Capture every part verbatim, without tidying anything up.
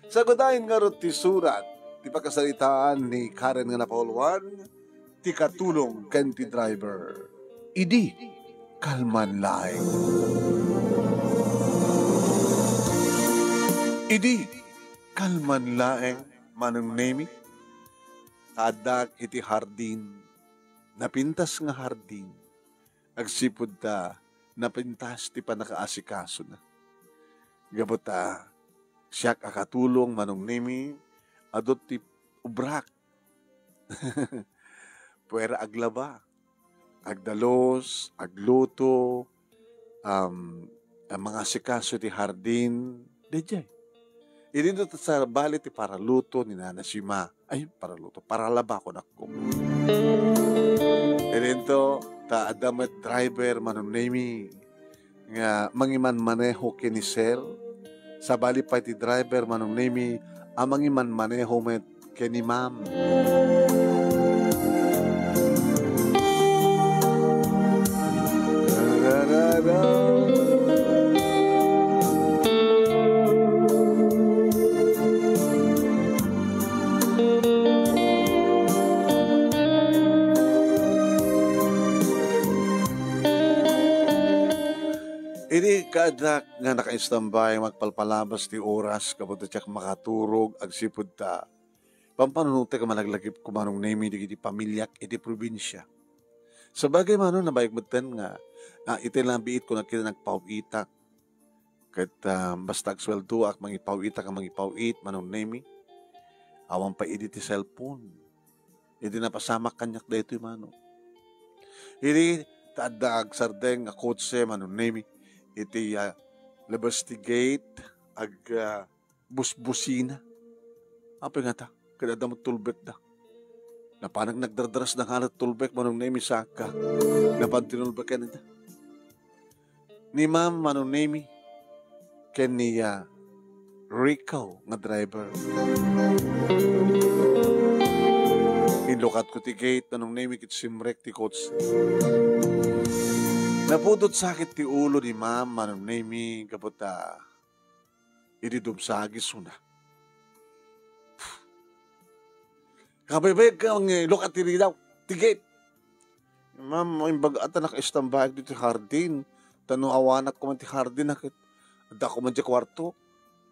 Sagutaen ngarud ti surat ti pakasaritaan ni Karen nga napauluan, ti katulong ken ti driver. Idi kalman laeng. Idi kalman laeng, Manong Nemi, addak iti hardin, napintas nga hardin, agsipud ta napintas ti pannakaasikasona. Gapu ta siak a katulong, Manong Nemi, adu ti ubrak. Puera aglaba, agdalus, agluto, um, ang mga asikaso ti hardin, daydiay. Idinto ta sabali ti paraluto ni Nana Sima. Ay, paraluto, paralaba, kunakko. Idinto ta adda met driver, Manong Nemi, nga mangimanmaneho ken ni Sir. Sabali pay ti driver, Manong Nemi, a mangimanmaneho met ken ni Ma'am. Idi kaaddak nga nakaistambay, magpalpalabas ti oras, gapu ta diak makaturog, agsipud ta pampanunotek a malaglagipko, Manong Nemi, dagiti pamiliak iti probinsia. Sabagay, Manong, nabayag metten nga, ah, iti nabiit ko nakita nagpaw-itak. Ket, ah, basta agsueldoak, mangipaw-itak a mangipaw-it, Manong Nemi. Awan pay idi ti cellphone. Idi napasamak kaniak daytoy, Manong. Idi ta adda agsardeng a kotse, Manong Nemi, iti, ah, labas ti gate, ag, ah, busbusina. Apay ngata, ket adda met tulbekda. Napanak nagdardarasda nga alat tulbek, Manong Nemi, saka napan tinulbeken ida. Ni Ma'am, Manong Nemi, ken ni, ah, Rico nga driver. Inlukatko ti gate, Manong Nemi, ket simrek ti kotse. Napudot sakit ti ulo ni Ma'am, Manong Nemi, gapu ta idi dumsagis una. Kabaybayag ka nga ilukat ti ridaw, ti gate. Ma'am, imbag-at a nakaistambaek ditoy hardin. Ta no awanak koma ti hardin, a ket adda koma diay kuarto.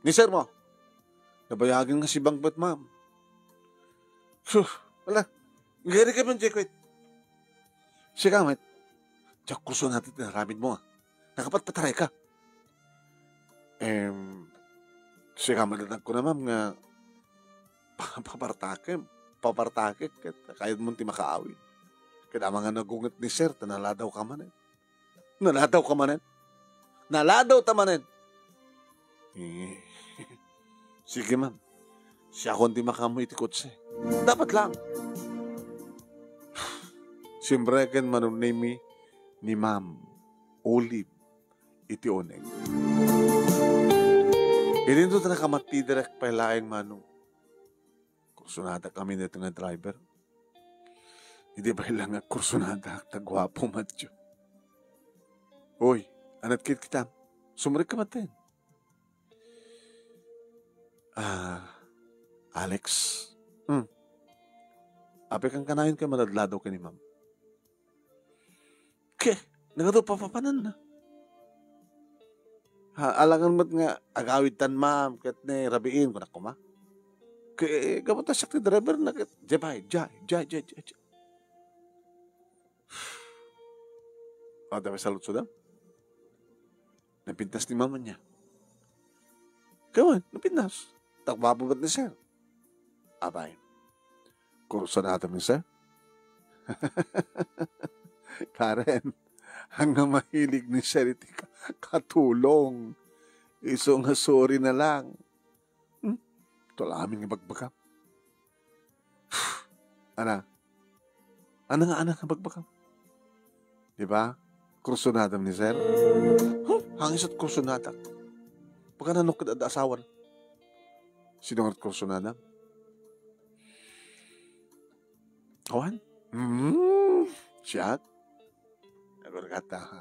Ni sir mo, nabayagen nga sibangpet, ma'am. Sus, ala, gari ka man, Jekoy. Sika met, diak kursunada ti inaramidmo, a. Nakapatpatarayka. Em, sika met nagkuna, ma'am, nga pa-, papartakem, papartakek, ket kayatmon ti makaawid. Ket amangan nagunget ni sir, ta naladawka manen. Naladawka manen? Naladawta manen? Eh, sige, ma'am. Siakon ti makaammo iti kotse. Dapat lang. Simreken, Manong Nemi, ni Ma'am Olive iti uneg. Idinto ta nakamattidirek pay laeng, Manong. Kursunada kami daytoy nga driver. Idi pay lang nga kursunada, kaguapo, matyo. Uy, anat kit kita. Sumrek ka maten. Ah, Alex. Hmm. Apay kan kanayon ket maladladaw ken ni ma'am. Ke, nagadu papapananna. Ha, alangan met nga agawidtan, ma'am, ket ni rabiin, kunak koma. Ke, gapu ta siak ti driver na ket, jay, jay, jay, jay, jay, jay. O, tapos salutsodan. Napintas ni mama niya. Kawan, napintas. Takbapo ba't ni sir? Abay. Kursunada mi, sir? Karen, ang nga mahilig ni sir iti ka-, katulong. Isu nga sorry na lang. Hmm? Ito lang amin nga bagbagam. Ana? Ana nga, ana nga bagbagam? Di ba? Kursunadam ni sir? Huh? Hangin sa kursunada. Pagka nanukad at asawan. Sino nga kursunadam? Awan? Hmm. Siya? Nagurgata, ha?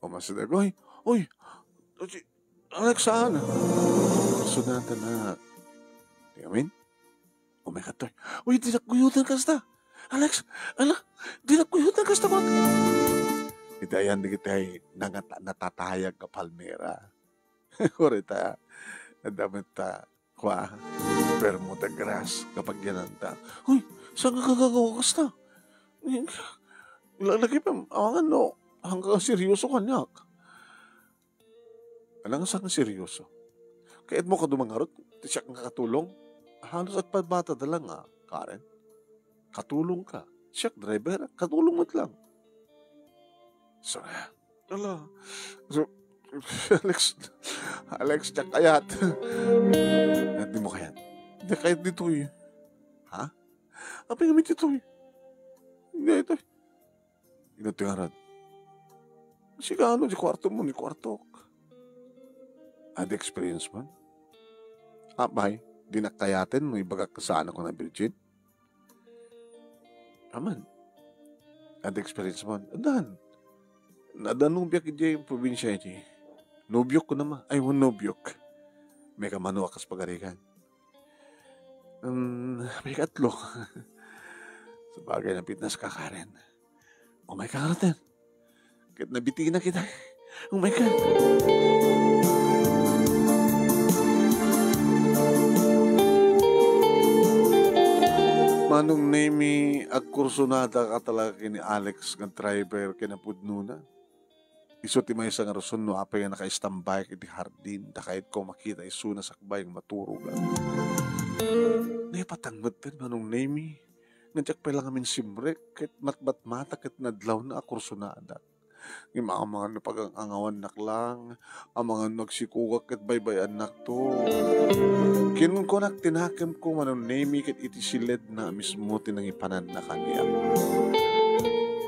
O, masud ako, "Uy, uy, uy, si Alex, saan?" Sunatan na. Ti amin? Umay kadtoy. Uy, dinak guyotan kasta. Alex, ala, dinak guyotan kasta, man. Iti ayan dagiti nangata-, natatayag nga palmera. Kurita, adda met ta, kua, bermuda grass, kapagyananta. Uy, saan ka gagawa kasta? Lalaki pa, awangan no, hanggang seryoso kaniak. Alang saan nga seryoso? Kayatmo kano mangarud ti siak nga katulong? Halos agpabatada lang nga, Karen. Katulong ka. Siak driver, katulong met lang. So, ala, so, Alex, Alex, diak kayat. Diak kayat ditoy. Ha? Apay ngamin ditoy? Ditoy. Ino ti ngarud? Sika no, di kuartom, ni kuartok. Adda experience man? Apay, dinak kayaten no ibagak saanakon a virgin? Aman. Adda experience man? Addan. Adda nobiak idiay probinsia iti. Nobiok ko naman. Ay, wen, nobiok. Maikamanuak kas pagarigan. Um, maikatlo. Sabagay, napitnas ka, Karen. Oh my God, Karen. Ket nabitinak ita. Oh my God. Manong Nemi, agkursunada ka talaga ken ni Alex nga driver ken napudnona. Isu ti maysa nga rason no apay nga nakaistambayek iti hardin, ta kayatko makita isuna sakbay nga maturog. Naipatang metten, Manong Nemi, nga diak pay la ngamin simrek, ket matmatmatak ket nadlawna a kursunadak. Ngem amangan no pagang-angawannak lang, amangan no agsikogak ket baybay-annakto. Kinunkunak ti nakemko, Manong Nemi, ket iti siledna a mismo ti nangipananna kaniak.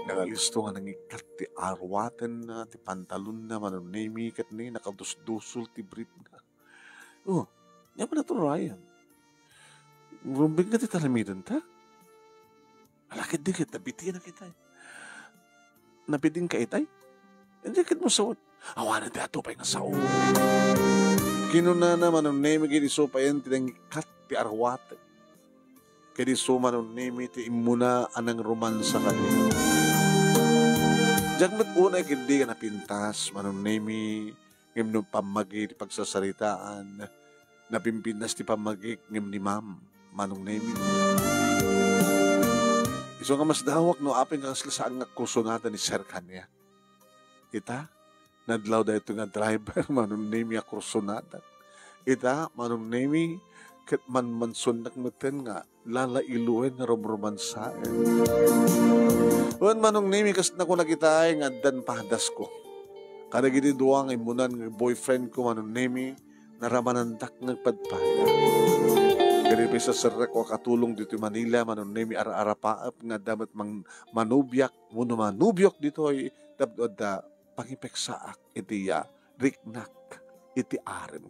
Nangalisto nga nangikkat ti arwatenna, ti pantalonna, Manong Nemi, ket ni nakadusdusol ti briefna. Oh, nia pay naturayan. Rumbeng nga ti talamidenta? Ala, ket di ket nabitinak itay. Nabitinka itay? Indi ket mo sao. Awanen ti adu pay nga sao. Kinunana, Manong Nemi, ket isu payen ti nangikkat ti arwatek. Ket isu, Manong Nemi, ti immuna a nangromansa kaniak. Diak met unay ketdi nga napintas, Manong Nemi, ngem no pammagi ti pagsasaritaan, napimpintas ti pammagik ngem ni Ma'am, Manong Nemi. Isu nga masdawak no apay nga kasla saan nga kursunada ni Sir kaniak. Ita, nadlaw daytoy nga driver, Manong Nemi, a kursunadak. Ita, Manong Nemi, ket manmansuennak metten nga lalailoen nga rumromansaen. Wen, Manong Nemi, kas nakunak itay nga addan padasko. Kadagiti dua nga immunan nga boyfriend ko, Manong Nemi, naramanandak nga agpadpada. Ket ipasaserrek ko a katulong ditoy Manila, Manong Nemi, ar-arapaep nga adda met mang-, manubiak, wenno manubiok ditoy, tapno adda pangipeksaak iti, ah, riknak iti arem.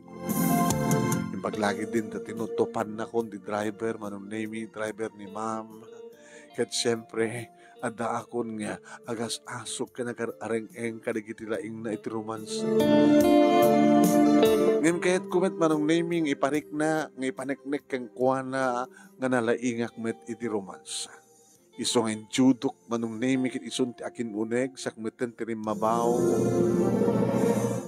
Imbag lagi din ta tinutupannakon ti driver, Manong Nemi, driver ni Ma'am. Ket siempre, addaakon nga agas-asok ken agar-areng-eng kadagiti laingna iti romansa. Ngem kayatko met, Manong Nemi, nga iparikna, nga ipaneknek kenkuana nga nalaingak met iti romansa. Isu nga intiudok, Manong Nemi, ket isun ti akin-uneg, siak metten ti rimmabaw.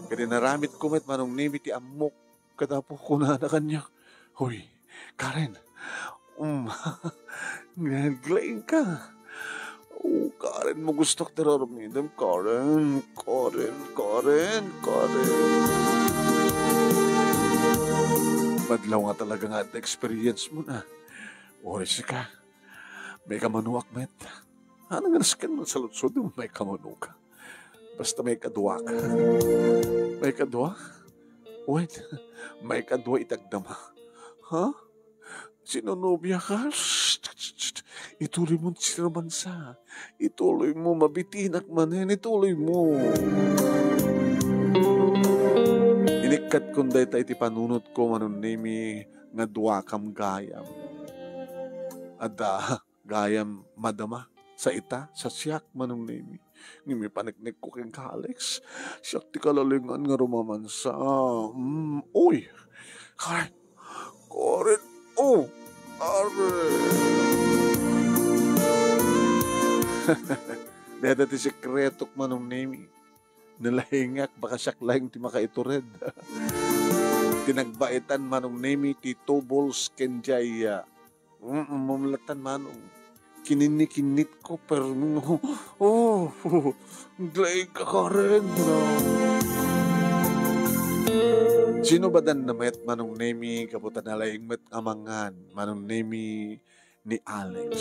Ket inaramidko met, Manong Nemi, ti ammok. Ket apo, kunana kaniak, "Hoy, Karen, um, naglaing ka. Oh, Karen, mo gustok ti raramidem, Karen, Karen, Karen, Karen." Madlaw nga talaga nga adda experience mo na. Oy, sika. Maikamanuak met. Ano nga nasken man sa lutsod mo, maikamanuak? Basta maikadua ka. Maikadua? Wait, maikadua iti agdama. Ha? Sinonobia ka? Shh, shh, shh, shh. Ituloy mo ti romansa. Ituloy mo, mabitinak manen. Ituloy mo. Inikkat kun dayta iti panunot ko, Manong Nemi, nga dua kam gayam. Adda gayam madama sa ita, sa siak, Manong Nemi. Ngem ipaneknek ko kenka, Alex. Siak ti kalalingan nga rumamansa. Mm, uy! Karen! Karen! Dayta ti sekretok, Manong Nemi. Nalaingak, baka siak laeng ti makaitured. Ti nagbaetan, Manong Nemi, ti two balls ken jay, ah, mm, mamlatan, Manong. Kininikinit ko, pero, oh, oh, naglaing ka, Karen. Sinubadan na met, Manong Nemi, gapu ta nalaing met nga mangan, Manong Nemi, ni Alex.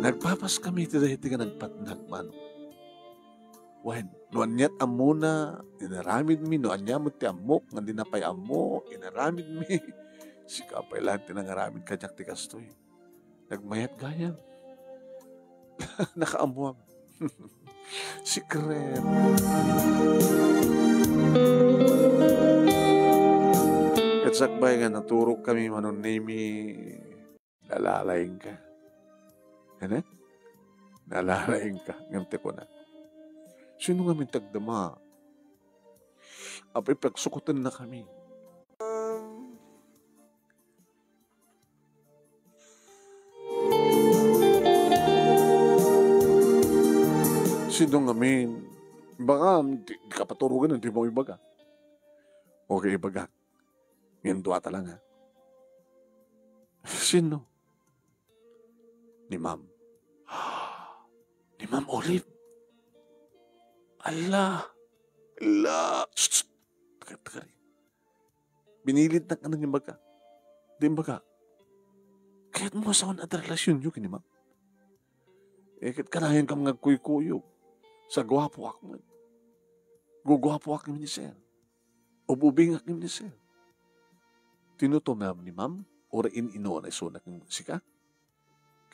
Nagpapas kami iti daydi nga nagpatnag, Manong. Wen, no aniat ammona, inaramidmi, no ania met ti ammok nga dina pay ammo, inaramidmi. Sika pay laeng ti nangaramid kaniak ti kastoy. Nagmayat gayam. Nakaammuam. Secret. Ket sakbay nga naturog kami, Manong Nemi, nalalaing ka. Ano? Nalalaing ka. Ngem ti kuna, sino ngamin ti agdama? Apay, pagsukoten na kami. Sino ngamin? Baka, di, di ka paturugan, di mo ibaga. Okay, ibaga. Ngayon, duwata lang, ha? Sino? Ni Ma'am. Ni Ma'am Olive. Ala. Ala. Tsk, tsk. Taga, taga. Binilin na ka nang imbaga. Di imbaga. Kayat mo asawan at relasyon yo, kini Ma'am. Eh, ket kanayon kam nga agkuykuyog. Sa guwapoak met. Guguwapoak ni Sir. Ububingak ni Sir. Tinuto Ma'am ni Ma'am, ura in-ino na isunak sika?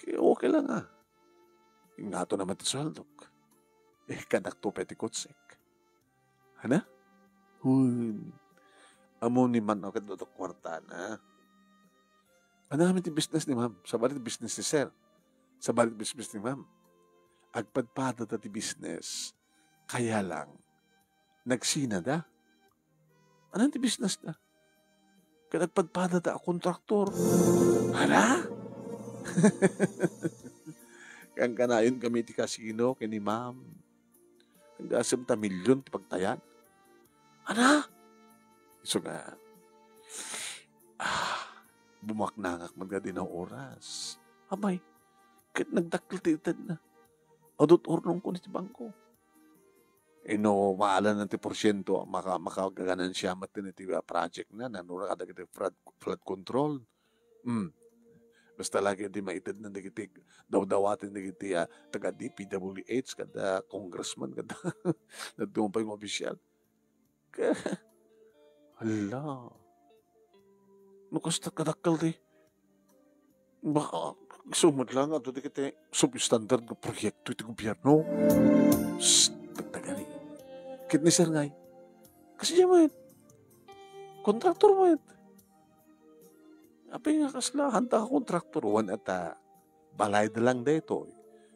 Kaya okay lang, ah. Ingato naman ti sueldok. Eh, kanak to peti kutsek. Hana? Hun. Amo ni man, okay, dodok kwarta na. Ano kami ti business ni Ma'am? Sabali ti business ni Sir. Sabali ti business ni Ma'am. Agpadpada ta ti business. Kaya lang, nagsina da. Ano ti business da? Kaya nagpadpada ta a kontraktor. Hala? Kankanayon kami ti kasino, kini Ma'am. Agasem ta milyon ti pagtayan. Ana? Isu nga, ah, bumaknangak man nga di na oras. Abay, ket nagdakkel ti itedna. Adut urnongko iti bangko. Ino, maalan ti porsiento, maka-, makagaganansya met ti, ah, project na, nanura kadagiti flood, flood control. Hmm. Basta lagi di maitedna dagiti dawdawaten dagiti, ah, taga D P W H, kada congressman, kada dadduma pay nga opisyal. Ka-, hala. No kasta kadakkel ti, baka, isu met lang, adda dagiti substandard nga proyekto iti gobierno. Psst, pagtagari. Ket ni Sir ngay, kasi met. Kontraktor met. Apay nga kasla, hanta ka kontraktor, wen ata, balay da lang daytoy.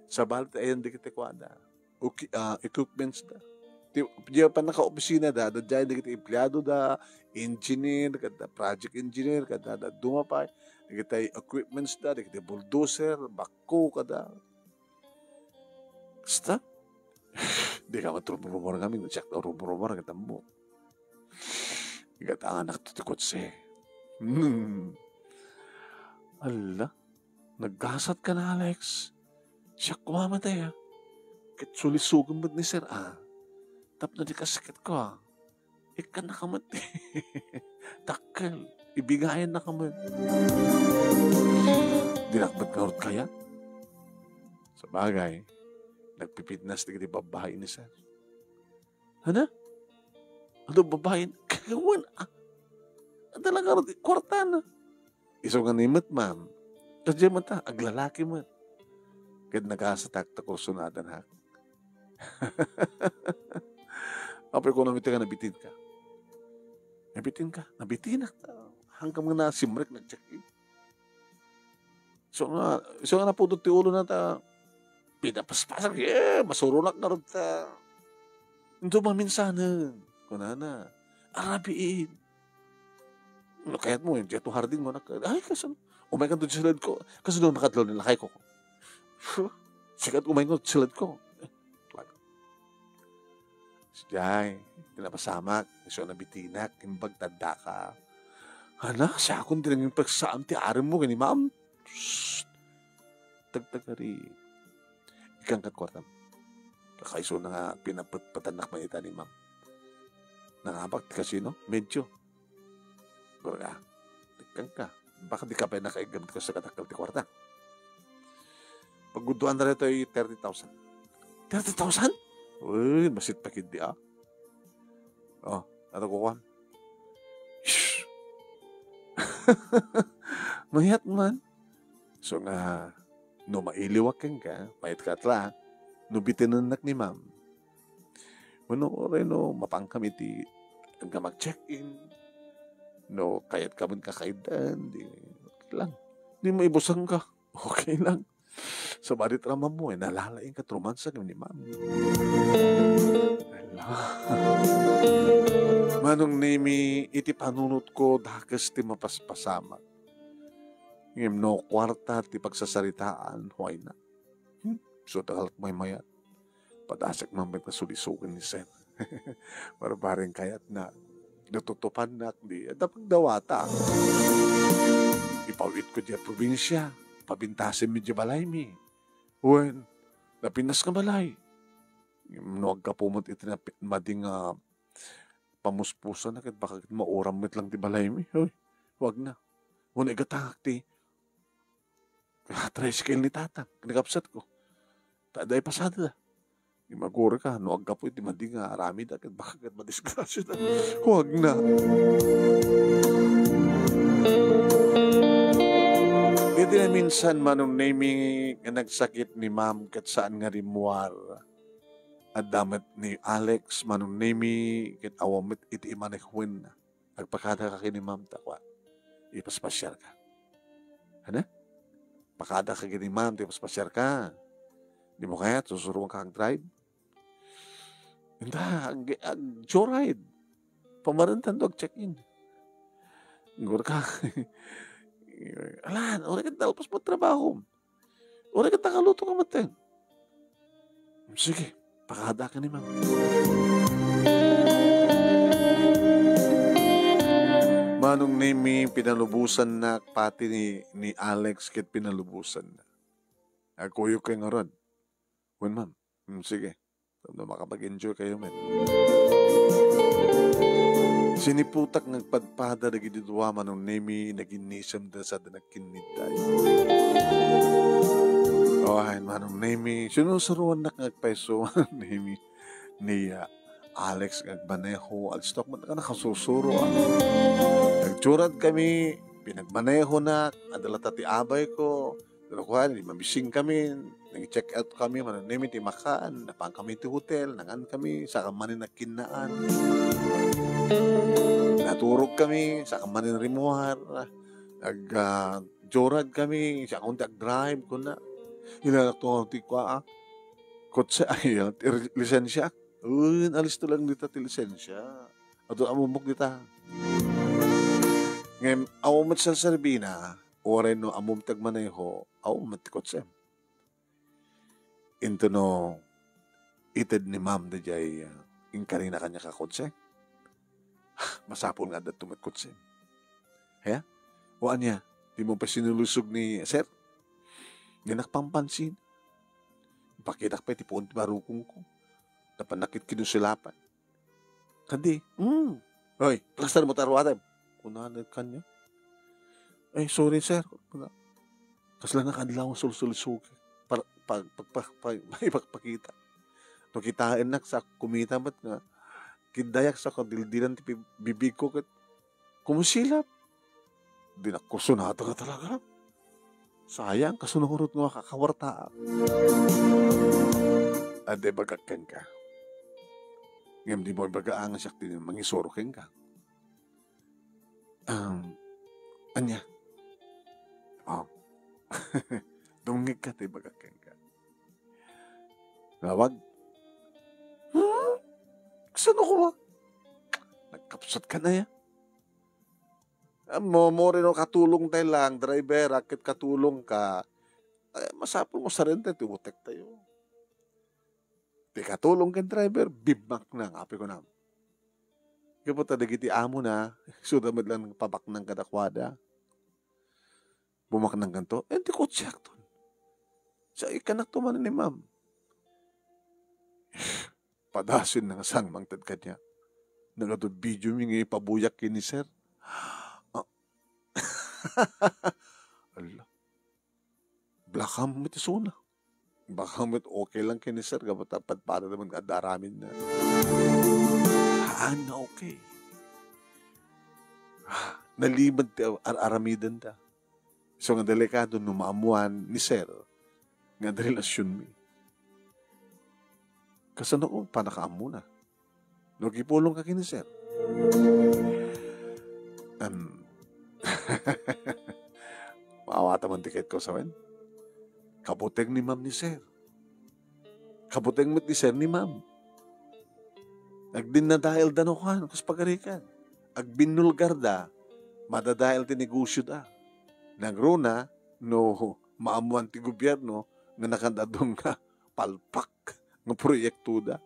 Sabali ti ayan dagiti kuada. Uki-, ah, equipments da. Ti, diay pannakaopisina da, adda diay dagiti empleado da, engineer, kada project engineer, kada dadduma pay, dagiti equipments da, dagiti bulldozer, backhoe, kada. Basta, di ka matrumrumor ngamin, siak nga rumrumor, nga tammo. Igatanganak to ti kotse. Hmm. Ala, naggasat ka na, Alex. Siak kumamatay, ah. Ket sulisugem met ni Sir, ah. Tapno di kasakit ko, ah. Ikkan na ka met. Dakkel. Ibigayan na ka met. Di na ka met ngarud kaya? Sabagay, nagpipitnas dagiti babbai ni Sir. Hana? Ano, babaen? Kawan, ah. Talaga, kwarta na. Isu nga ni met, ma'am. Kasi man ta, aglalaki met. Ket nagasatak ta kursunada na. Apay ko namin ka, nabitin ka. Nabitin ka? Nabitinak ta. Hanggang nga nasimrek, nag-check in. So nga, so nga napudot ti ulo na ta, pinapaspasak, eh, masuronak na rod ta. Ito maminsanen, kunana, arabiin. No, kayat mo, yung Jeto Harding mo, nak-, ay, kasan, umay kanto sa ko, kasan doon makadlaw nila kay ko. Phew, sikat umay nga utsiled ko. Sadiay, ti napasamak, isu a nabitinak, imbag ta addaka. Hala, siakon ti nangin pagsaam ti arammo ken ni ma'am. Psst! Tagtagari. Ikkan kat kuartam. Kakaisuna nga pinapatpatannak man ita ni ma'am. Nangabak ti kasino? Medyo. Gurga, tikkan ka. Baka di ka pay nakaiggam ti kasakadakkel ti kuarta. Pagguduan na retoy thirty thousand. Thirty thousand? Uy, masit pa kidi, ah. Oh, ano ko kuan? Shh! Mayat man. So nga, no mailiwak kenka, mayat ka tla, no bitenennak ni ma'am. Wenno uray no, mapan kami ti, nga mag-check-in. No, kayat ka man kakaiddan, di, okay lang. Di maibusan ka, okay lang. Sabali ti ramammo, eh, nalalaing ka ti romansa ken ni ma'am. Hala. Manong Nemi, iti panunot ko, dakes ti mapaspasamak. Ngem no kuarta ti pagsasaritaan, why not? Hmm, so, tagalak maymayat. Padasek man met nga sulisogen ni Sen. Barbareng kayatna. Natutupannak di, adda pagdawata. Ipawit ko diay probinsia. Pabintasen mi diay balaymi. Wen, napintas nga balay. No aggapu met iti napi-, madi nga pamuspusan na, ket baka ket mauram met lang ti balaymi. Hoy, wag na. Wen, igatangak ti, ah, tricycle ni Tatang, ni kabsat ko. Ta, dayta pasada. Di magura ka, no aggapu iti madi nga aramid, ket baka ket madisgrasya na. Wag na. Iti naminsan, Manong Nemi, nga nagsakit ni Ma'am, ket saan nga rimmuar. Adda met ni Alex, Manong Nemi, ket awan met iti imanehoenna. Agpakada ka ken ni Ma'am ta kua, ipaspasiar ka. Ano? Pakada ka ken ni Ma'am ta ipaspasiar ka. Di mo kayat, susuroan ka ag-drive? Inta, ag-, ag-joyride. Pamarentan do ag-check-in. Gurka. Alan, uray ket nalpas mo trabaho. Uray ket nakaluto ka met. Sige, pakada ka ni Ma'am. Manong Nemi, pinalubosannak, pati ni, ni Alex ket pinalubosanna. Agkuyog kayo ngarud. Wen, ma'am. Hmm, sige. Tapno makapag-enjoy kayo, men. Siniputak nga agpadpada dagiti dua, Manong Nemi, naginnisemda sada nagkinnitay. Oh, ay, Manong Nemi, sinusuroannak nga agpayso, Manong Nemi. Ni, ah, Alex nga agmaneho, agstok met nga nakasusuro, ah. Nagtsurad kami, pinagmanehonak, adda latta ti abay ko, Pero kuan, di mabising kami, nag-check out kami, Manong Nemi ti makan, napan kami ti hotel, nangan kami, saka manen nagkinnaan. Naturog kami, saka manen rimmuar, nag, ah, joyride kami, siak ti ag-drive, kuna. Ilalak to ti kua, ah, kotse, ay, ah, ti lisensia. Uy, alisto lang dita ti lisensia. Adu, amumok dita. Ngem, awan met serserbina, uray no ammom ti agmaneho, awan met ti kotsem. Intono, ited ni Ma'am daydiay, ah, inkarina kaniak a kotse. Masapul nga adda met kotsem. He? O ania, dimo pay sinulisog ni Sir? Dinak pampansin. Ipakitak pay ti puon ti barukongko. Napannak ket kinusulapan. Kadi, "Hmm. Hoy, plastar mo ti aruatem," kunana kaniak. "Ay, sorry, sir." Kuna, kasla nakadlaw nga sulsulisog. Par-, pag, pag, pag, pag, ipakpakita. No kitaennak sa kumita met nga, kindayak sa kadildilan ti pi-, bibigko ket kumusilap. Dinak kursunada nga talaga. Sayang, kasunurot nga makakawartaak. Adda ibagak kenka. Ngem dimo ibaga nga siak ti mangisuro kenka. Um, ania? Oh. Dumngegka ti ibagak kenka. Nawag? Hmm? Saan ko ba? Nagkapsat ka na ya? Ammo, mo rin no katulong tayo lang, driver, akit katulong ka. Ay, masapul nga usaren tayo ti utektayo. Ti katulong ken driver, bibmaknang, apay kunam. Gapu ta dagiti amona, isuda met lang pabaknang kadakuada. Bumaknang kanto, "Eh, ti kotsiak ton." Sa ikkanakto man ni ma'am. Padasen na nga saan mangted kaniak. Nagadu video mi nga ipabuyak ken ni sir. Ah. Ala. Blakam met isuna. Baka met okay lang ken ni sir, gapu ta padpada naman nga adda aramidna. Haan nga okay. Ah, nalimed ti ar-, aramidenda. So nga delikado no maammuan ni sir nga adda relasyonmi. Kasano ko panakaammona? No, agipulongka ken ni sir. Em, maawatan man ti kayatko sawen. Kabuteng ni ma'am ni sir. Kabuteng met ni sir ni ma'am. Agdinnadaelda no kuan, kas pagarikan. Agbinnulgarda, madadael ti negosioda. Nangruna, no maammuan ti gobierno nga nakadadun nga palpak nga proyektoda.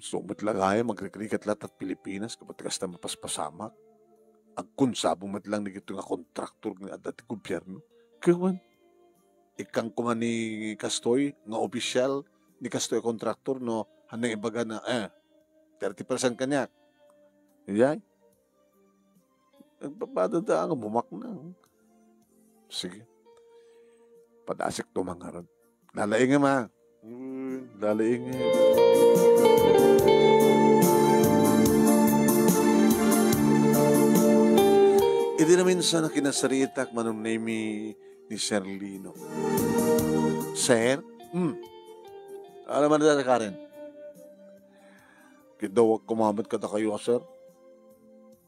So, met la gayam, magrikrigat latta ti Pilipinas, gapu ta kasta mapaspasamak. Agkunsabo met lang dagitoy nga kontraktor nga adda ti gobierno. Kaya wen, ikkan koma ni kastoy nga opisyal, ni kastoy a kontraktor, no, hanang ibaga na, eh, thirty percent kaniak. Iyay. Nagpapadada nga bumaknang. Sige. Padasek to mangarod. Lalaingem, ha? Uy, lalaingem. Idi naminsan a kinasaritak, Manong Nemi, ni Sir Lino. Sir? Hmm. Ano man dati, Karen? Kidawag ko mamet kadakayo, sir.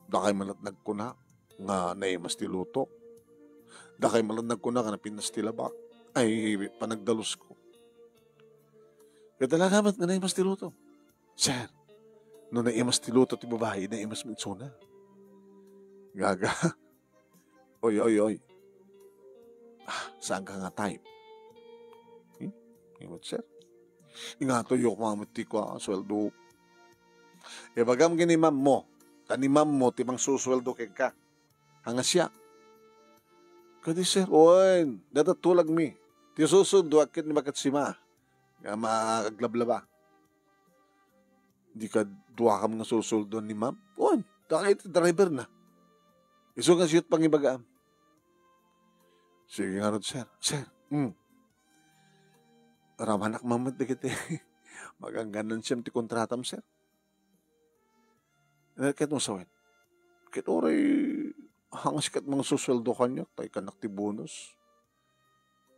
Dakay man la't nagkuna nga naimas ti luto. Dakay man la't nagkuna nga napintas ti labak. Ay, panagdalusko. Ket talaga met nga naimas ti luto. Sir, no naimas ti luto ti babai, naimas met isuna. Gaga. Oy, oy, oy. Ah, saan ka nga type? Hmm? Imot, sir. Ingatoyo koma met ti kua, sweldo. Ibagam ken ni ma'am mo. Ta ni ma'am mo ti mangsusweldo kenka. Haan nga siak. Kadi, sir, wen, dayta tulagmi. Ti susundo, agkit ni Makatsima. Nga maaglablaba. Di ka duakam nga susuldon ni ma'am? Wen, dakay ti driver na. Isu nga siyot pangibagaam. Sige ngarud, sir. Sir, hmm. Ramanak mamet dagiti magangganan siyam ti kontratam, sir. Ket no sawen, ket uray hangas ket mangsusueldo kaniak, ta ikkanak ti bonus.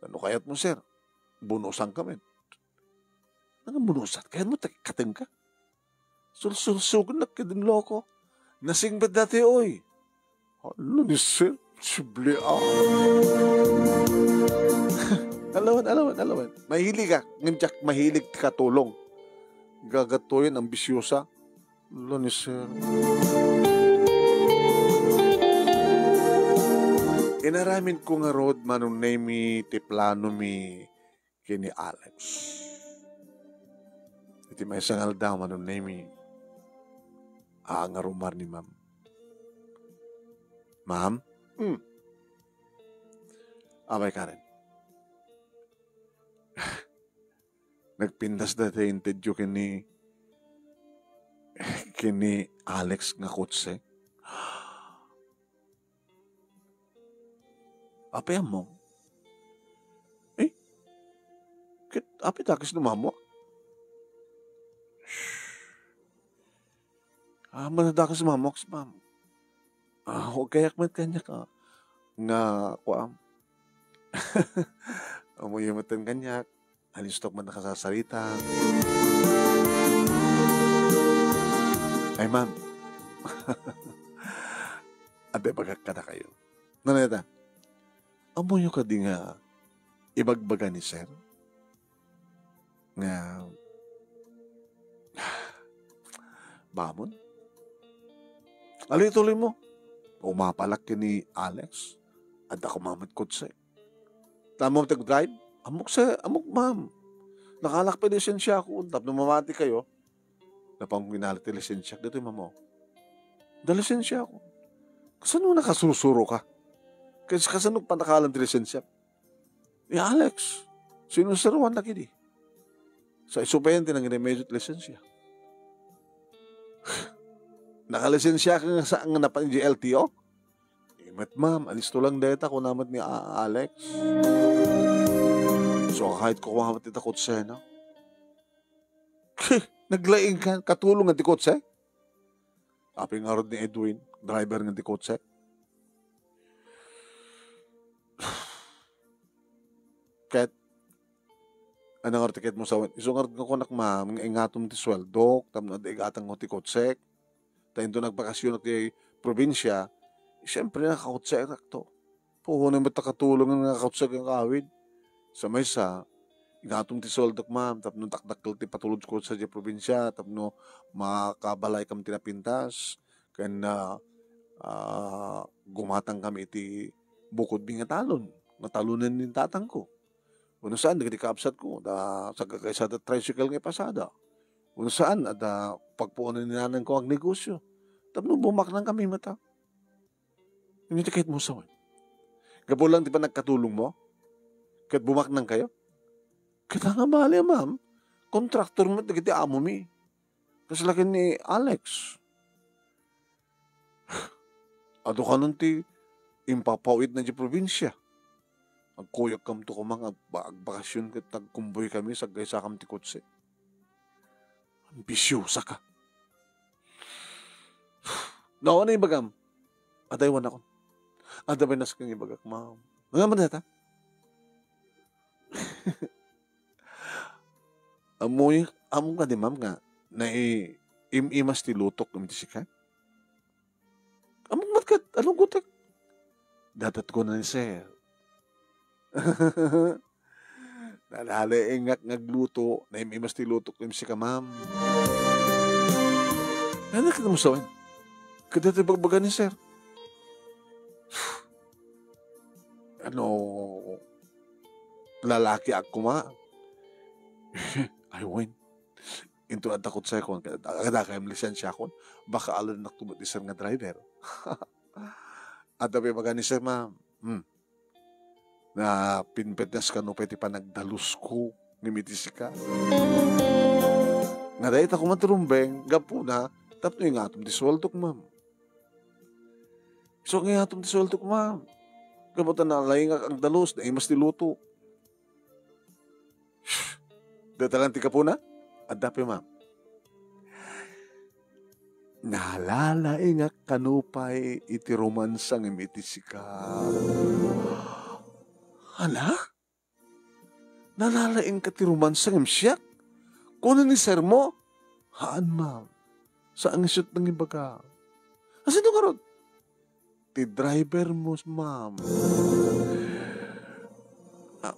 No kayatmo, sir, bonusanka met. Ano bonusan? Kayatmo ta ikkatenka? Sulsulsugennak ket din loko. Nasingpet dati, oy. Hala ni sir, sibli, ah. Alawan, alawan, alawan. Mahilig ka. Ngem diak mahilig ti katulong. Gagatoyen, ambisyosa. Hala ni sir. Inaramid ko ngarud, Manong Nemi, ti planomi ken ni Alex. Iti maysa nga aldaw, Manong Nemi, aangarumar ni Ma'am. Ma'am? Hmm. Apay, Karen. Nagpintas dayta intedyo ken ni, ken ni Alex nga kotse. Apay ammom? Eh? Ket apay dakes no maammoak? Ah, madadakes maammoak, ma'am. Ah, aggayak met kaniak, ah, nga kuam. Ammoyo met kaniak. Alistok man nakasasarita. Ay, ma'am. Adda ibagak kadakayo. Naneta, ammoyo kadi nga ibagbaga ni sir? Nga, bamon? Alituloy mo. Umapalak ken ni Alex. Adda koma met kotse. Ammom ti agdrive? Ammok, sir. Ammok, ma'am. Nakalak pay lisensiakon. Tapno mamati kayo, napan ko inala ti lisensiak. Ditoy, ma'am, o. Adda lisensiakon. Kasano nakasursuroka? Kas-, kasano panakalan ti lisensiak? Ni Alex. Sino, sir, wan lagidi? Sa isupayan ti nangremedyo ti lisensia. Nakalisensiaka nga saan nga napan idiay L T O? Di met, ma'am. Alisto lang dayta, kuna met ni A-, Alex. So, kahit ko met ita kotse, no? Naglaing ka, katulong nga ti kotse? Apay ngarud ni Edwin, driver nga ti kotse? Ket, ano ngarud ti kayatmo sawen? Isu ngarud nga kunak, ma'am, nga ingatom ti sueldok, tapno adda igatangko ti kotsek. Ta inton nagbakasyonak ti probinsia, siyempre, nakakotseakto. Puno met ta katulong nga nakakotse nga agawid. Sa maysa, ingatom ti sueldok, ma'am, tapno dakdakkel ti patulodko sadiay probinsia, tapno makabalaykami ti napintas, ken, ah, ah, gumatangkami iti bukodmi nga talon, nga talonen ni tatangko. Wenno saan, dagiti kabsatko, ta sagkakaysada tricycle nga ipasada. Wenno saan, adda pagpuonan ni nanangko nga agnegosyo. Tapno bumaknangkami met. Ania ti kayatmo sawen? Gapu lang ti panagkatulongmo? Ket bumaknangkayo? Ket nga bali, ma'am, kontraktor met dagiti amomi. Kasla ken ni Alex. Adu kanon ti impapawidna idiay probinsia. Agkuyogkamto koma nga agba-, agbakasyon ket agkumbuykami, sagkaysakam ti kotse. Ambisiosaka. No, ania ibagam? Adda iwanakon. Adda pay nasken nga ibagak, ma'am. Nga man data? Ammoy, ammom kadi, ma'am, nga nai-, im-imas ti lutok iti sika? Ammok met ket, aluggotek. Dadatko na ni sir. Nalalaingak nga agluto, naim-imas ti lutok ken sika, ma'am. Ania ket mo sawen? Ket daytoy ibagbaga ni sir. Ano, lalakiak koma? Ay, wen. Inton adda kotsekon, ket adda kayam lisensiakon, baka alanakto met ni sir nga driver. Adda pay ibaga ni sir, ma'am. Hmm. Napinpetngasko pay ti panagdalusko ngem iti sika. Nga dayta koma ti rumbeng, gapuna, tapno ingatom ti sueldok, ma'am. Isu nga ingatom ti sueldok, ma'am. Gapu ta nalaingak agdalus, naimas ti luto. Dayta lang ti gapuna? Adda pay, ma'am. Nalalaingak kano pay iti romansa ngem iti sika. Ania? Nalalaingka ti romansa ngem siak? Kuna ni sir mo? Haan, ma'am. Saan nga siak nangibaga. Asino ngarud? Ti driver mo, ma'am. Ah,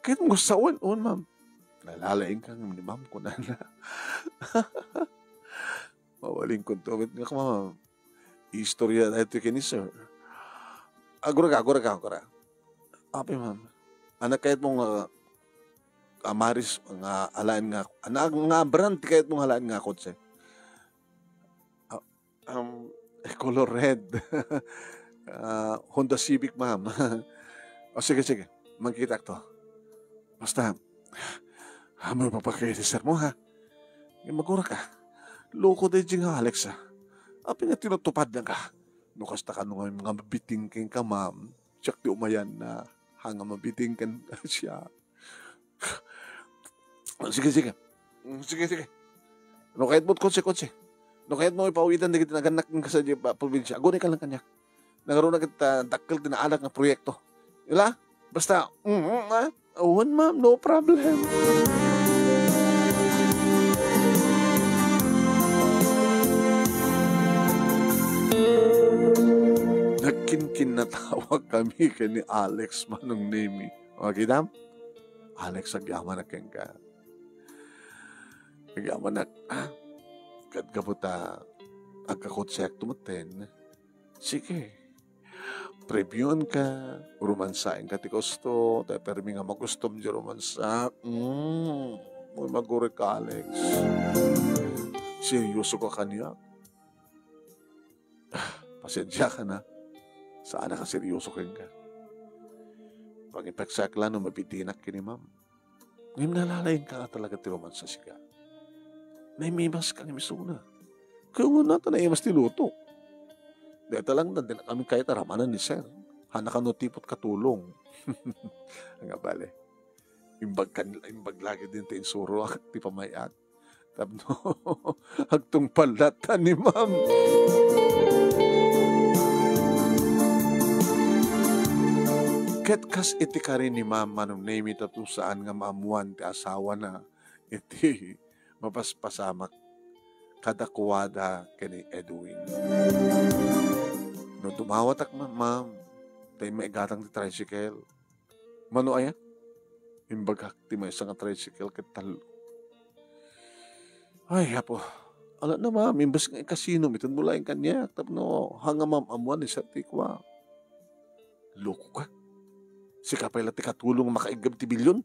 kayatmo sawen, wen, ma'am. Nalalaingka ngem ni ma'am, kunana. Mabalinkonto met nga, ma'am. Istorya daytoy ken ni sir. Agurag, agurag, agurag. Apay, ma'am. Ania kayatmo nga, ah, Maris, nga alaen nga, ania nga brand ti kayatmo nga alaen nga kotse? Ah, um, color red. Ah, Honda Civic, ma'am. O, sige, sige. Mangkitak to. Basta, amoy papakaisar mo, ha? Nga magura ka. Loko daydi nga Alex, ha? Apay nga tinutupadna ka? No kasta kano nga, nga mabiting kenka, ma'am. Siak ti umayan na. Ha, nga mabiting ken siya. Sige, sige. Mm, sige, sige. No kayatmo, kotse, kotse. No kayatmo, ipawitan dagiti nagannak nga sa di pa-, probinsya. Agunay ka lang kaniak. Nangruna ket, ah, dakkel ti naanak nga proyekto. Ila? Basta, mm, ah, wen, ma'am, no problem. Nagkinkinnatawag kami ken ni Alex, Manong Nemi. O, kitam? Alex, agyamanak kenka. Agyamanak, ha? Ket gapu ta Agkakonseakto metten. Sige. Previewka, romansaenka ti gusto, ta permi nga magustom ti romansa. Mm, uy, magurik, Alex. Seryoso ka kaniak? Ah, pasensiaka na. Saanak a seryoso kenka. Pangipeksak la no mabitinak ken ni ma'am. Ngem nalalaingka nga talaga ti romansa, sika. Naimimaska nga misuna. Kaya nga na, ta naimas ti luto. Deta lang na, di na kami kayat a ramanan ni sir. Hana kano tipot katulong. Nga bale. Imbag kan, imbag lagi din ti insuro, ti pamay-at. Tapno, agtungpal latta ni ma'am. Ket kas iti kari ni ma'am, Manong Nemi, tapno saan nga maammuan ti asawana iti mapaspasamak kadakuada ken ni Edwin. No dumawatak, ma-, ma'am, tay maigatang ti tricycle. Mano aya? Imbagak ti maysa nga tricycle ket tallo. Ay, Apo. Ala na, ma'am, imbes nga ikasino, ited mo laeng kaniak, tapno, ha nga maam-ammuan ni Sir ti kua. Loko ka? Sika pay la ti katulong a makaiggab ti bilyon?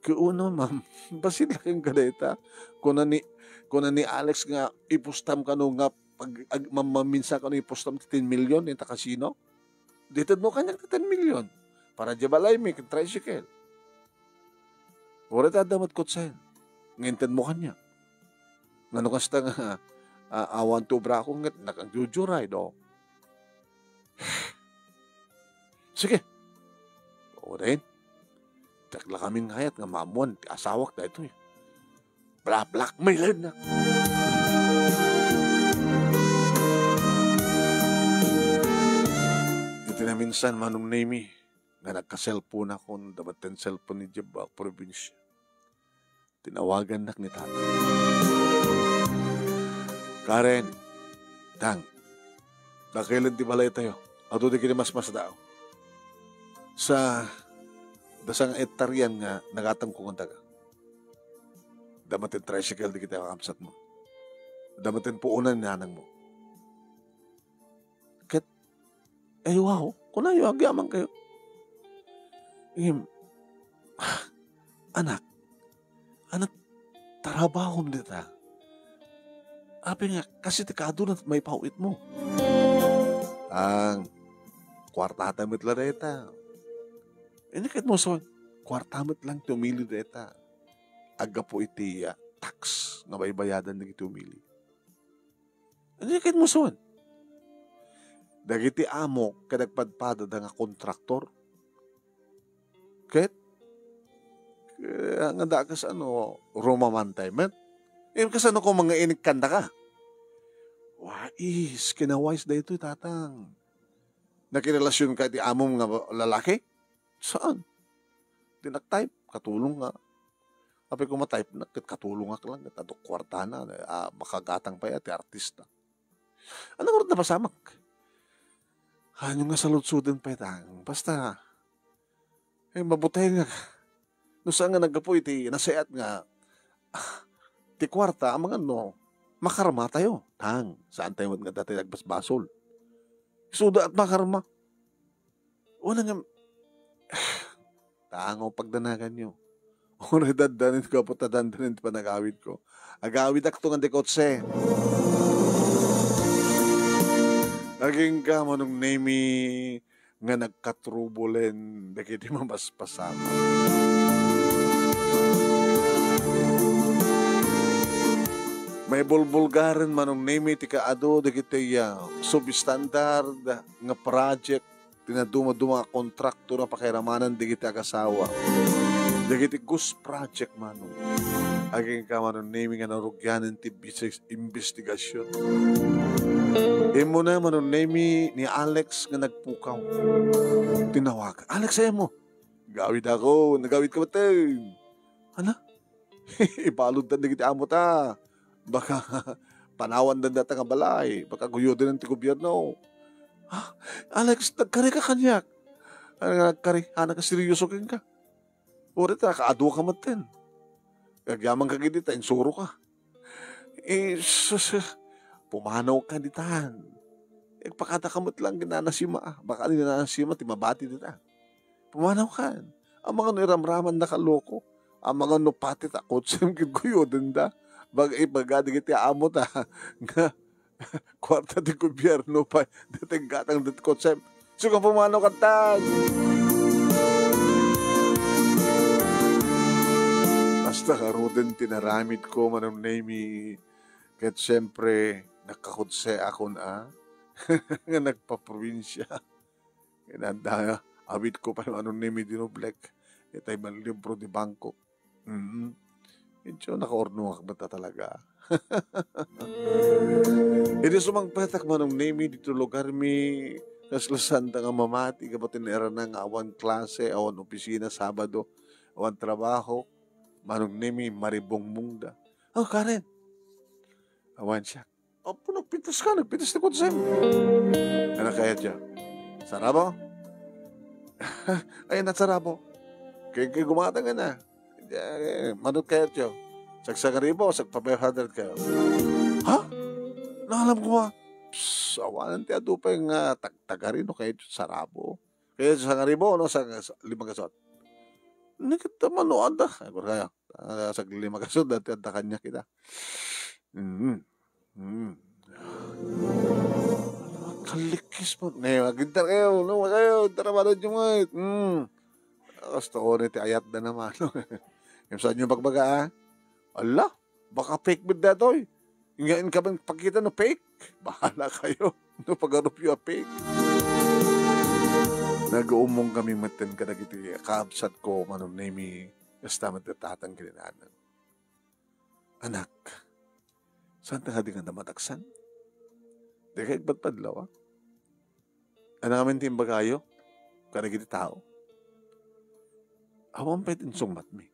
Kuno, ma'am. Bassit la kenka dayta. Kuna ni, kuna ni Alex nga ipustam kano nga pag-, ag-, mam-, maminsan kano ipustam ti ten million ita kasino? Di tedmo kaniak ti ten million. Para diay balaymi ken tricycle. Uray ta adda met kotsen. Nga intedmo kaniak. Ngano kasta nga, a-, awan ti obrako ket nagjujuray, do? Sige. Uray. Diak la kami ngayat nga maammuan ti asawak daytoy. Bla-, blackmailennak. Iti naminsan, Manong Nemi, nga nagkaselponakon, dabaten selpon ni Jebba, probinsia. Tinawagannak ni Tata. Karen, Tang, dakelen ti balaytayo. Adu dagiti masmasdaaw. Sa, da sanga ektarian nga nagatangko nga daga. Adda met ti tricycle dagiti kakabsatmo. Adda met ti puonan ni nanangmo. Ket, ay, wow, kunayo, agyamankayo. Ngem, anak, anak, tarabahom dita. Apay nga, kas iti kaaduna maipaw-itmo. Ang, kuartata met la dayta. Ania ket mo, son, kuarta met lang ti umili dayta. Aggapu iti, ah, tax nga baybayadan dagiti umili. Ania ket mo, son? Dagiti amok ket agpadpadada nga kontraktor. Ket, eh, nga dakas ano, rumamantay met. Eh, kasano ko mga inikkandaka? Wais, kinawais daytoy, Tatang. Nakirelasyonka iti amom nga lalaki? Saan? Dinak type, katulong nga. Apay ko ma-type na, ket katulongak lang, ket adu kuartana, ah, makagatang pay ti artista. Ano nga napasamak? Ano nga saludsoden pay tang? Basta, eh, mabuteng nga. No saan nga naggapu iti nasayaat nga, ah, ti kuarta, amangan no, makarma tayo. Tang, saan tayo nga dati nagbasbasol? Isuda at makarma. Wala nga, tangaw pagdanaganyo. Uray dandanen ko, apo, ta dandanen ti panagawidko. Agawidakto nga di kotse. Agingga, Manong Nemi, nga nagkatrubulen dagiti mamaspasama. Maibulbulgaren, Manong Nemi, ti kaadu dagiti, ah, substandard nga project ti nadumaduma a kontraktor a pakairamanan dagiti agasawa. Dagiti ghost project, Manong. Agingga, Manong Nemi, nga narugianen ti bisis-, imbestigasyon. Immuna, Manong Nemi, ni Alex nga nagpukaw. Tinawag, "Alex, ay mo." "Gawidakon, nagawidka met." "Hala?" "Ibaluddan dagiti amota. Baka panawandan dayta nga balay. Baka guyoden ti gobierno." "Ha? Alex, nagkarika kaniak?" "Ano nga nagkari? Anak, seryoso kenka? Uray ta kaaduka metten. Agyamanka gidi ta insuroka." Eh, sus, sus. Pumanawkan ditan. Agpakadaka met lang ken Nana Sima. Baka ni Nana Sima ti mabati dita. Pumanawkan. Amangan no iramraman nakaloko. Amangan no pati ta kotsem ket guyodenda. Baga, ibaga dagiti amo ta nga kuarta ti gobierno pay. Dagiti gatang dagiti kotsem. Isu nga pumanawkan ditan. Basta ngaruden ti naramidko, Manong Nemy. Ket siempre, nakakutse akon a nga nagpaprobinsia. Ket adda, awidko pay, Manong Nemy, dinoblek itay man libro ti bangko. Mm. Medyo nakaurnongak met talaga. Idi sumangpetak, Manong Nemy, dito lugarmi, kasla saan ta nga mamati, gapu ti nairana nga awan klase, awan opisina Sabado, awan trabaho, Manong Nemy, maribungmungda. "Oh, Karen!" Awan siya. "Apo, nagpintas ka, nagpintas ti kotsem." "Ano kaya dyan? Sarabo?" "Ay, nagsarabo. Kay, kay gumatang ka na. Eh, manot kaya dyan? Sagsangaribo, sagpa-five hundred kayo." "Ha? Naalam ko, ah." "Psst, awanan ti adu pay nga tagtagari no kaya dyan sarabo. Kaya dyan sangaribo, no, sa, sa lima gasot." "Nagkita man, no, ada." Ay, kaya, ah, saglima gasot, dati adda kanya kita. Mm. Mm. Kalikis mo. Ne, magintar kayo, no, kayo, tara, mano dyan, eh. Mm. Gusto ko ni ti ayat na naman, no? Yung saan yung pagbaga, ah? Ala, baka fake mo datoy. Ngayon ka bang pakita no fake? Bahala kayo. No pag-arupyo a fake. Nag-uumong kami metten kadagiti kaabsat ko, Manong Nemy, kasta met ti tatang ken ni nanang. "Anak, saan ta kadi nga namataksan? Di ka igpadpadlaw, ah? Ano ngamin ti imbagayo kadagiti tao? Awan pay ti insungbatmi.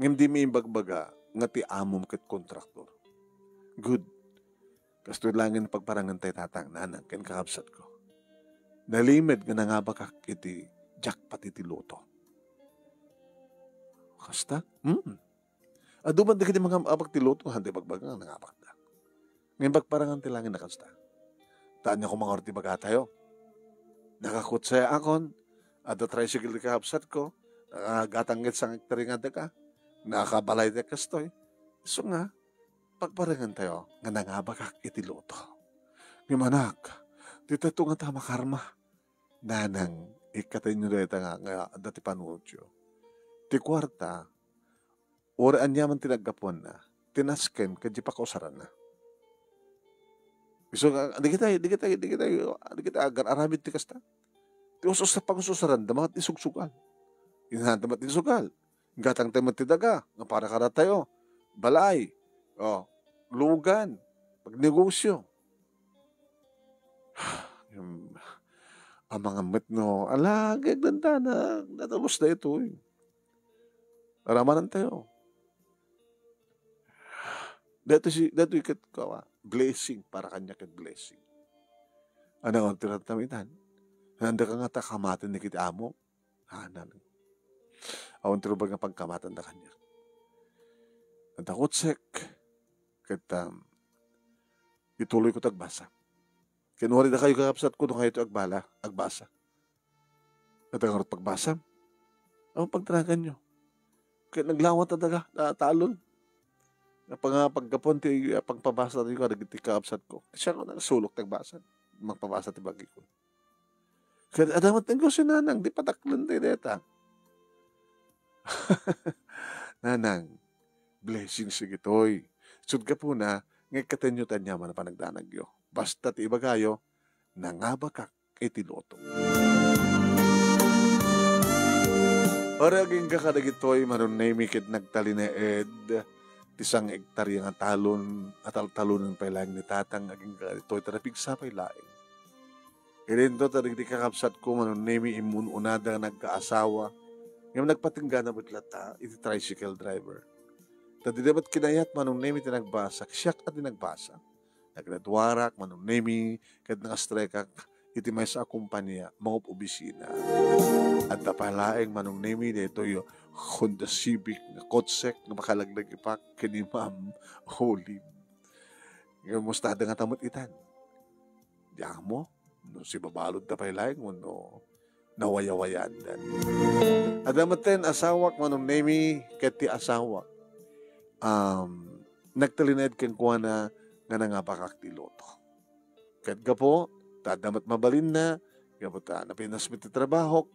Ngem dimi imbagbaga nga ti amom ket kontraktor. Good. Kastoy laeng pagparangentayo, tatang, nanang, ken kakabsatko. Nalimed nga nangabakak iti jackpot iti lotto." "Kasta?" "Hmm. Adu man dagiti mangabak ti lotto, haantayo ibagbaga nga nangabakda. Ngem pagparangan ti langit a kasta. Ta ania koma ngarud ti ibagatayo? Nakakutsayaakon, adda tricycle ti kakabsatko, nakagatang ket sangektaria nga daga, nakabalay ti kastoy. Isu nga, pagparangentayo nga nangabakak iti lotto. Ngem anak, ditoy ngata makarma." "Nanang, ikkatenyo dayta nga, nga adda ti panunotyo. Ti kuarta, uray aniaman ti naggapuanna, ti nasken ket di pakausaranna." Isu nga, dagita, dagita, dagita, dagita agar-aramid ti kasta. Ti us-us a pangususaran, da met isugsugal. Inanta met ti sugal. Gatang tayo met ti daga, nga para kadatayo. Balay. O, lugan. Pagnegosyo. Amangan met no, ala, agdagdagdanak, natalus daytoy. Aramanantayo. Daytoy si, daytoy ket kawa, blessing, para kaniak ket blessing. Ano, ti ratamitan? Nanda ka nga ta kamaten ni kiti amo? Anan. Awan ti rubag nga pagkamatanda kaniak. Adda kotsek, ket, um, ituloyko ti agbasa. Ken uray dakayo, kakabsatko, no kayatyo agbala, agbasa. Adda ngarud pagbasam? Awan pagtaraganyo. Ket naglawat a daga, ta-, talon. Nga pag-, paggapuan ti, ah, pagpabasa tayo kadagiti kakabsatko. Siak nga nagsulok ti agbasa. Magpabasa ti bagikon. Ket adda met negosyo, nanang, di pataklen ti deta. Nanang, blessings dagitoy. Isut' gapuna, nga ikkatenyo ti aniaman a panagdanagyo. Basta ti ibagayo, nangabakak iti lotto. Uray agingga kadagitoy, Manong Nemy, ket nagtalinaed ti sangektaria nga talon a taltalonen pay laeng ni Tatang, agingga kadagitoy, ta napigsa pay laeng. Idinto ta dagiti kakabsatko, Manong Nemy, immun-unada nga nagkaasawa, ngem nagpatinggana met latta iti tricycle driver. Ta dida met kinayat, Manong Nemy, ti nagbasa, siak a ti nagbasa. Naggraduarak, Manong Nemy, ket nang-strikeak iti maysa a kompania, mangub-obisina. Adda pay laeng, Manong Nemy, daytoy Honda Civic nga kotsek nga makalaglagipak ken ni Ma'am Olive. Kamusta da nga tamot itan? Di amo, no sibabalod da pay laeng wenno nawayawayaandan. Adda metten asawak, Manong Nemi, ket ti asawak, um, nagtalinaed kenkuana nga nangabakak ti loto. Ket gapu ta adda met mabalinna, gapu ta napinas met ti trabahok,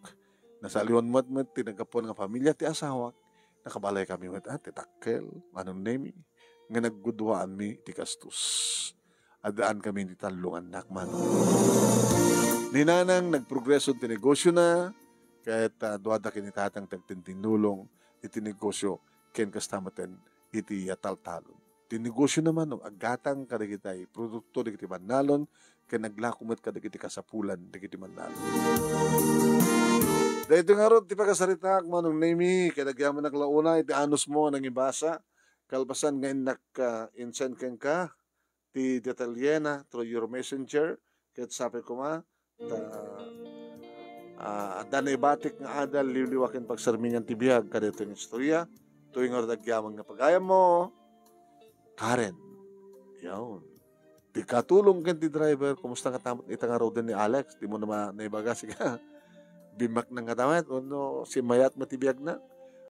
nasaliwan met met ti naggapuan nga pamilya ti asawak, nakabalay kami met, ah, ti dakkel, Manong Nemi, nga nagguduaanmi ti gastos. Addaan kami ti tallo nga annak, Manong. Ni Nanang nagprogreso ti negosiona, ket, ah, duada ken ni Tatang ti agtintinnulong iti negosio, ken kasta metten iti, ah, taltalon. Ti negosiona, Manong, aggatang kadagiti produkto dagiti bannalon, ken aglako met kadagiti kasapulan dagiti bannalon. Daytoy ngarud ti pakasaritaak, Manong Nemi, ket agyamanak la unay iti anusmo a nangibasa, kalpasan nga innak, ah, insend kenka ti detalyena through your messenger, ket sapay koma ta, ah, adda naibatik nga adal, liwliwa ken pagsarmingan ti biag kadaytoy nga istorya. Toy ngarud agyaman nga pagayammo, Karen. Yaon. Ti katulong ken ti driver, kumusta nga tamot ita ngaruden ni Alex? Dimo na ma-, naibaga, sika. Bimaknang nga tamot, wenno simmayat met ti biagna?